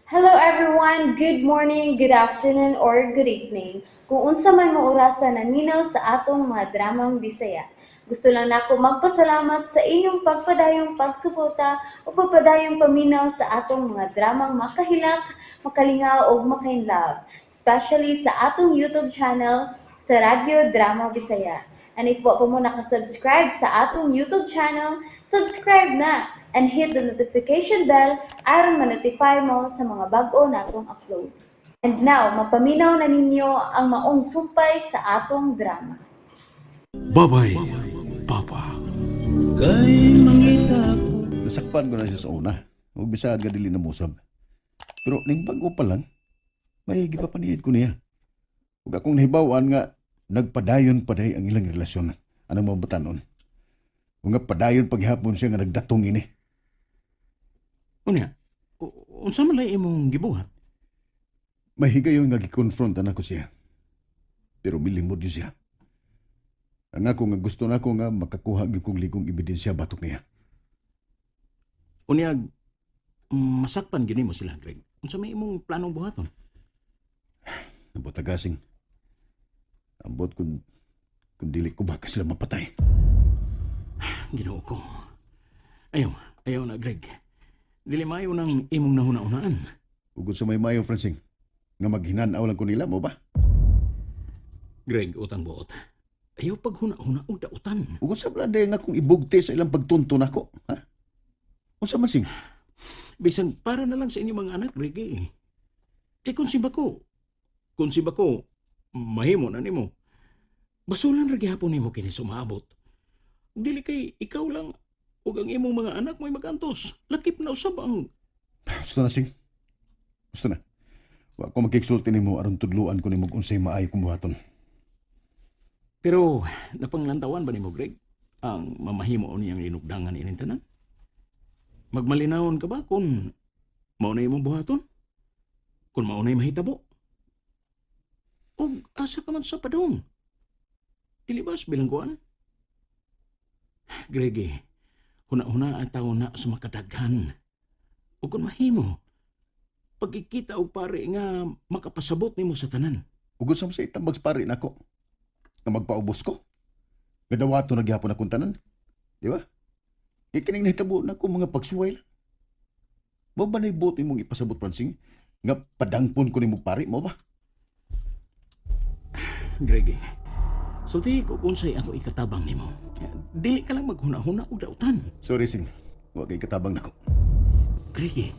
Hello everyone! Good morning, good afternoon, or good evening. Kung unsa man mo orasa naminaw sa atong mga dramang Bisaya. Gusto lang nako magpasalamat sa inyong pagpadayong pagsuporta o pagpadayong paminaw sa atong mga dramang makahilak, makalingaw ug makainlove, especially sa atong YouTube channel sa Radyo Drama Bisaya. And if wa pa mo nakasubscribe sa atong YouTube channel, subscribe na and hit the notification bell aron ma-notify mo sa mga bag-o natong uploads. And now, mapaminaw na ninyo ang maong sumpay sa atong drama. Babay, Papa. Nasakpan ko na siya sa una. Huwag bisaad ka dili na musab. Pero ning bago pa lang, may gipapanihid ko niya. Ug akong nahibaw-an nga nagpadayon paday ang ilang relasyon anang mga batanon. Ug nga padayon paghapon siya nga nagdatong ini. Unya, unsa man lay imong gibuhat? May higayon nga gikonfrontan ako siya. Pero milimod yun siya. Ang ako nga gusto nako nga makakuha gyud kong ligong ebidensya batok niya. Unya, masakpan gyud nimo sila, Greg. Unsa may imong planong buhaton? Ambot tagasing. Ambot kung dili ko baka sila mapatay. Ginoo ko. Ayaw, ayaw na, Greg. Dili maayo nang imong nahuna-unaan. Ugod sa may mayo, Francing. Nga maghinanaw lang ko nila mo ba? Greg, utang buot. Ayaw paghuna-huna og dautan. Ugod sa blande nga kung ibugti sa ilang pagtunto nako. Ha? Unsa man sing? Bisan para na lang sa inyong mga anak, Greg. Eh, eh kung simba ko, mahimo na nimo. Basulan ra gihapon nimo kini sumaabot. Dili kay ikaw lang ug ang imong mga anak mo'y magantos. Lakip na usab ang Gusto na sing. Gusto na. Wa ko magkiksulti nimo aron tudluan ko nimo kung unsay maayo kong buhaton. Pero napanglantawan ba nimo, Greg, ang mamahimo niyang linugdangan ining tanan? Magmalinawon ka ba kung mao na imong buhaton? Kung mao na'y mahitabo? Og asa ka man sa padong? Dili ba sa bilangguan? Greg, eh, huna-huna ang tao na sa makadaghan. O kung mahimo, pagkikita og pare nga makapasabot nimo sa tanan. Ugod sa sa itambag sa pare nako. Nga magpaubos ko. Nga dawato na gihapon akong tanan. Di ba? Kay kining nahitabo nako mga pagsuway lang. Mo ba na'y buot imong ipasabot, Francing? Nga padangpon ko nimo pare mo ba? Greg, eh, sulti ko kung unsay ako ikatabang nimo. Dili ka lang maghuna-huna og dautan. Sorry, Sing. Wa kay katabang nako. Greg, eh.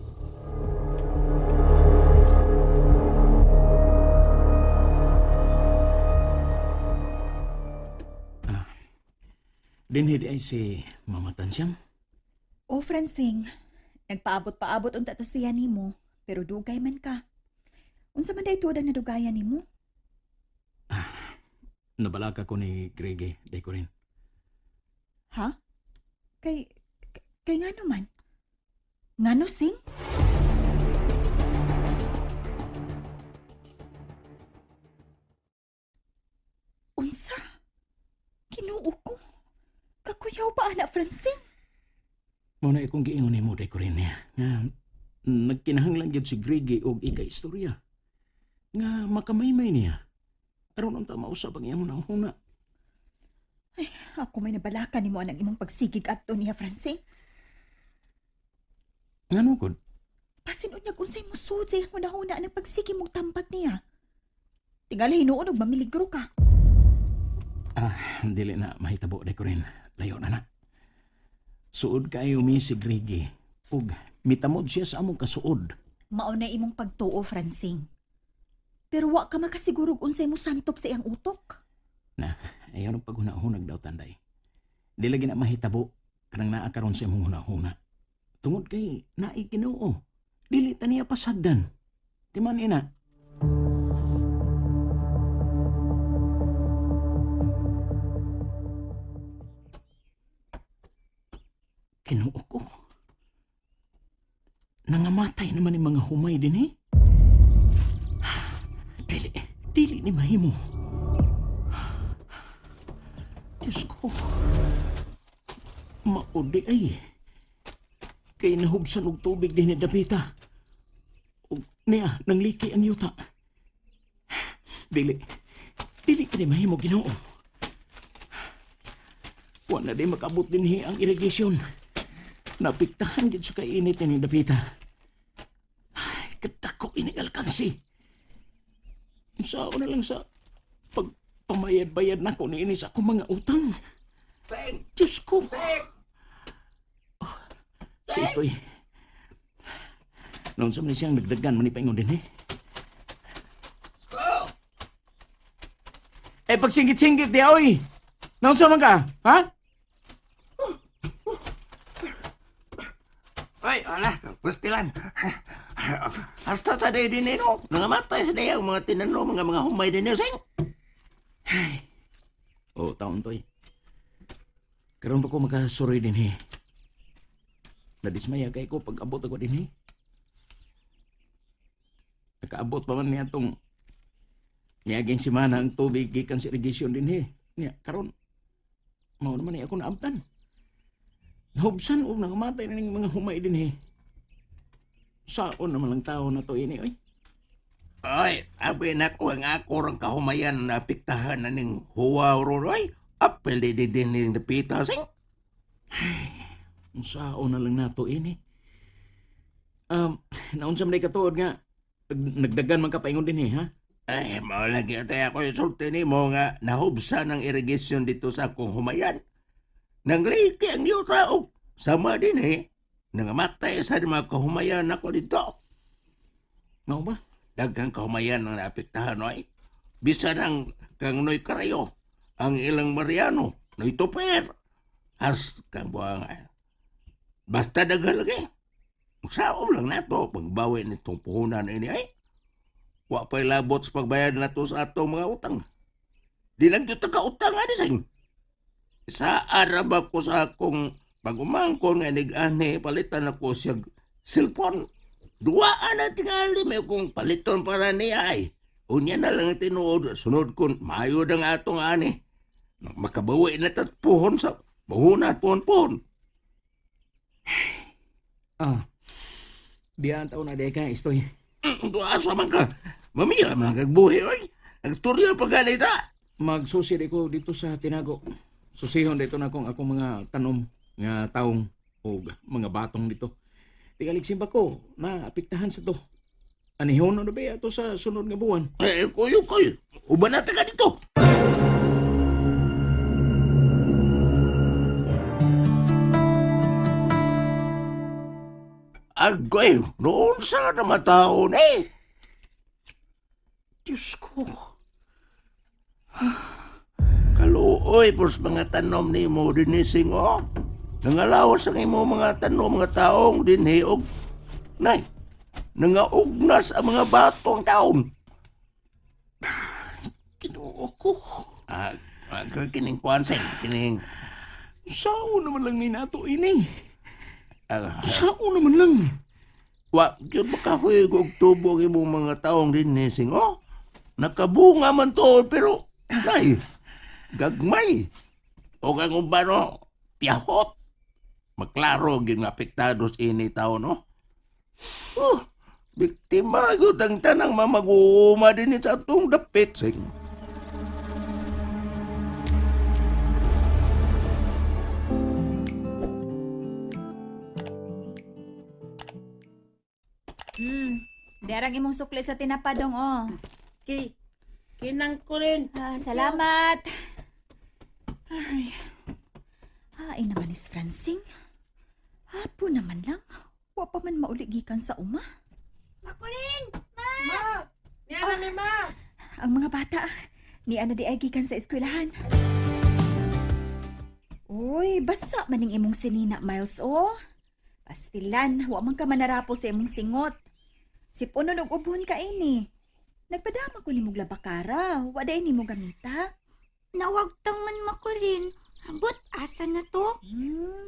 Ah, dinhi di ay si Mama Tansyam. O Francing, nagpaabot-paabot unta to siya nimo, pero dugay man ka. Unsa man day tuod ang nadugayan nimo? Nabalaka ko ni Greg, eh, day ko rin. Ha? Kay kay ngano man? Ngano sing? Unsa? Kinuo ko. Kakuyaw pa ana Francing? Mao na akong giingon nimo day ko rin niya. Nga nagkinahanglan gyud si Greg eh, og ika-istorya. Nga makamaymay niya. Aron unta mausab ang iyang hunahuna. Ako may nabalaka nimo anang imong pagsigig adto niya Francing. Ngano gud? Pasin unyag unsay musud sa iyang hunahuna ang pagsige mong tambag niya. Tingali hinuon og mamiligro ka. Ah, dili na mahitabo day ko rin. Layo na na. Suod kayo mi si Greg eh. Ug mitamod siya sa among kasuod. Mao na imong pagtuo, Francing. Pero wa ka makasiguro og unsay mosantop sa iyang utok. Na, ayaw ng paghunahunag daw tanday. Di lagi na mahitabo kanang naa karon sa imong hunahuna. Tungod kay naay Ginoo. Dili ta niya pasagdan. Di man ina. Kinuo ko. Nangamatay naman ni mga humay din eh. Dili, dili ni mahimo. Diyos ko. Maudi ay. Kay nahubsan og tubig din ni Dabita. Ug Niya, nangliki ang yuta. Dili, dili kini mahimo, Ginoo. Wa na di makabot dinhi ang irrigation. Napiktahan gid sa kainit ni dapita. Ay, kadako ini alkansi. Sao na lang sa pagpamayad-bayad nako niini sa akong mga utang. Diyos ko. Oh, si Istoy. Noon sa man siyang nagdagan man ipaingon din eh. Eh, pagsingit-singit di, oy! Noon sa man ka, ha? Ay, ala, pastilan. Hasta sa day din no. Nangamatay sa day ang mga tinano, mga humay din sing. Oo, taon toy. Karon pa ko makasuroy din eh. Nadismaya kay ko pag abot ako din eh. Nakaabot pa man niya tong niaging simana ang tubig gikan sa irrigation din eh. Niya, karon mao naman ni ako naabtan. Nahubsan og nangamatay na ning mga humay din eh. Saon naman lang tao na to ini oy. Ay, abi na ko ang ako rang kahumayan na apektahan na ning huwa roy. Apel di din ning dapita sing. Unsaon na lang nato ini. Naunsa man katuod nga nagdagan man ka paingon din eh, ha? Ay, mao lagi atay ako isulti nimo nga nahubsan ang irrigation dito sa akong humayan. Nangliki ang yuta og sama din eh. Nangamatay sa mga kahumayan ako dito. Mao ba? Daghang kahumayan ang naapektahan ay. Bisan ang kang Noy Karayo, ang ilang Mariano, Noy Toper. Has kang buang. Basta daghan lagi. Saom lang nato pagbawi nitong puhunan ini ay. Wa pa'y labot sa pagbayad nato sa atong mga utang. Di lang gyud ta ka utang ani sing. Sa arab ako sa akong pag-umangkon nga nig-ani palitan ako siya cellphone. Duwa na tingali may kung paliton para niya ay. Unya na lang ang tinuod. Sunod kun maayo ang atong ani. Makabawi na tat puhon sa puhunan, puhon, puhon. Ah. Diyan taon na di ka, istoy. Duwa sa man ka. Mamila man kag buhi oy. Nagturyo pa ganita. Magsusi di ko dito sa Tinago. Susihon dito na akong akong mga tanom nga taong o mga batong dito. Tigalig simba ko na apektahan sa to. Anihon na ba ato sa sunod nga buwan? Eh, kuyo koy. Uban na ta ka dito. Agoy, noon sa na mataon eh. Diyos ko. Kaluoy pos mga tanom nimo dinising oh. Nangalawas ang imo mga tanom mga taong dinhi og nay. Nangaugnas ang mga batong taon. Ginoo ko. Ah, ah, kining kuan sing, kining Sao naman lang ni nato ini? ah, Sao naman lang? wa gyud makahuig og tubo ang imong mga taong dinhi sing oh. Nakabunga man to pero nay gagmay. O ang uban no, piyahot. Maklaro gyud nga apektado sa ini taon no. Oh, biktima gyud ang tanang mamag-uuma din sa atong dapit sing. Derang imong sukli sa tinapadong oh. Ki, kinang ko rin. Ah, salamat. Ay. Ay naman is Francing. Apo naman lang. Wa pa man mauli gikan sa uma. Ma! Niya na mi, ma! Ang mga bata, ni ana di ay gikan sa eskwelahan. Uy, basa maning imong sinina, Miles, oh. Pastilan, wa man ka manarapo sa imong singot. Sipunon og ubon ka ini. Nagpadama ko nimong labakara, wa day nimo gamita. Nawagtang man makulin. Ambot, asa na to?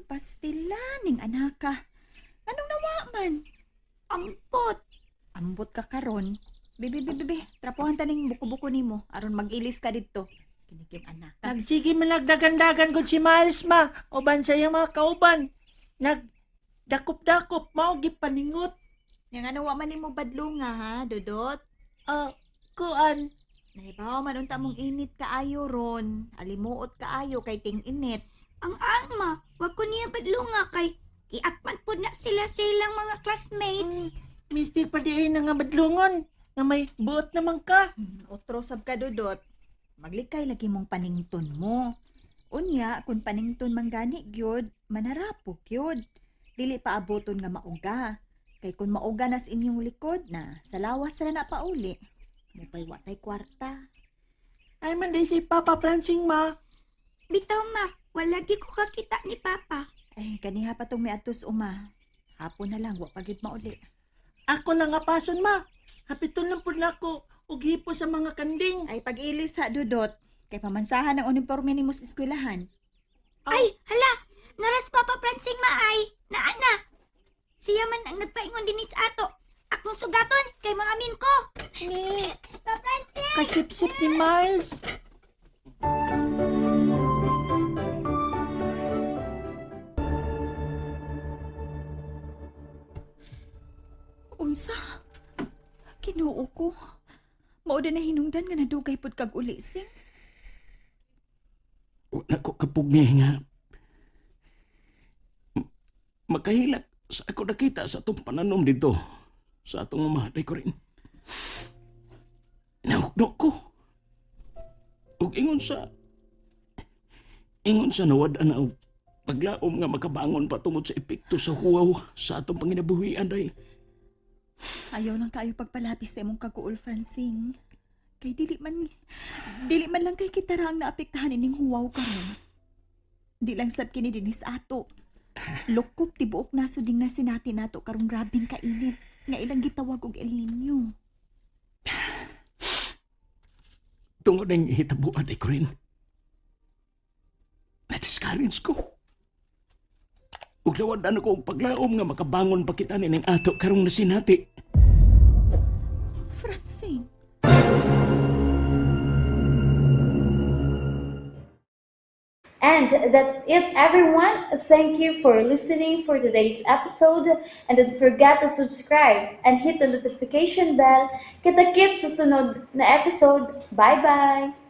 Pastilan ning anaka. Anong nawa man? Ambot. Ambot ka karon. Bibi, bibi, bibi, trapuhan ta ning buko-buko nimo aron mag-ilis ka didto. Kinig yung anak. Nagsige man nagdagandagan gud si Miles, ma. Uban sa iyang mga kauban. Nag dakop-dakop, mao gipaningot. Yang ano wa man nimo badlong nga ha, Dodot? Ah, kuan. Nahibaw man unta mong init kaayo ron. Alimuot kaayo kay ting init. Ang ang ma, wag ko niya badlunga kay giakman pud na sila silang mga classmates. Mister pa di ay na nga badlungon. Nga may buot naman ka. Otro sab ka, Dodot. Maglikay lagi mong panington mo. Unya, kung panington man gani gyud, manarapok gyud. Dili pa aboton nga mauga. Kay kung mauga nas inyong likod na, sa lawas ra na pauli. Mupay wa tay kwarta. Ay man di si Papa Francing ma. Bitaw ma, wala gi ko kakita ni Papa. Ay, ganiha pa tong miadtos uma. Hapon na lang, wa pa gyud mauli. Ako lang nga pason ma. Hapiton lang pud nako og hipo sa mga kanding. Ay, pag-ilis ha, Dudot. Kay pamansahan ang uniforme nimo sa eskwelahan. Ay, hala, naras Papa Francing ma ay. Naa na. Siya man ang nagpaingon dinhi sa ato. Akong sugaton kay mga amin ko. Ni, Papa Francing! kasipsip ni Miles. Unsa? Kinuo ko. Mao na hinungdan nga nadugay pud kag uli, Sing. Wa na ko kapugni nga makahilak sa ako nakita sa atong pananom dito sa atong mamaday ko rin. Nahugno ko. Ug ingon sa nawad na og paglaom nga makabangon pa tungod sa epekto sa huwaw sa atong panginabuhian day. Ayaw lang kaayo pagpalapis sa imong kaguol, Francing. Kay dili man lang kay kita ra ang naapektahan ining huwaw karon. Di lang sab kini dinis ato. Lukop tibuok nasod ding nasinati nato karong grabeng kainit nga ilang gitawag og El Nino. Tungod ng hitabuan ay ko rin. Na-discourage ko. Ug nawad-an ko og paglaom nga makabangon pa kita nining ato karong nasinati. Francing, And that's it, everyone. Thank you for listening for today's episode. And don't forget to subscribe and hit the notification bell. Kita-kits sa sunod na episode. Bye-bye!